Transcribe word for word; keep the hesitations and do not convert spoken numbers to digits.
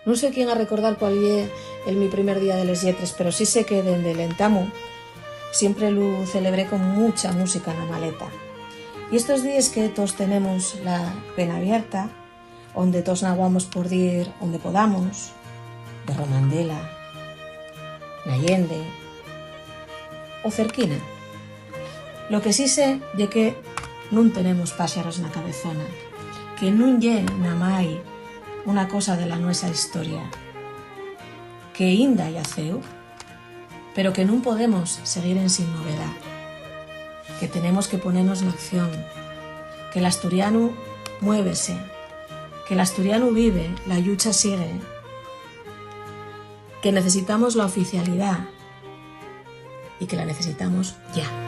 Nun sé quién ha recordar cuál ye el mi primer día de les lletres, pero sí sé que dende l'entamu siempre lu celebré con mucha música na maleta. Y estos díes que toos tenemos la pena abierta, onde toos naguamos por dir onde podamos, de romandela, n'Allende o cerquina. Lo que sí sé ye que nun tenemos páxaros na cabezona, que nun ye namái una cosa de la nuesa historia, que inda hai aceu, pero que nun podemos seguir ensin novedá, que tenemos que ponenos n'acción, que l'asturianu muévese, que l'asturianu vive, la llucha sigue, que necesitamos la oficialidá y que la necesitamos ya.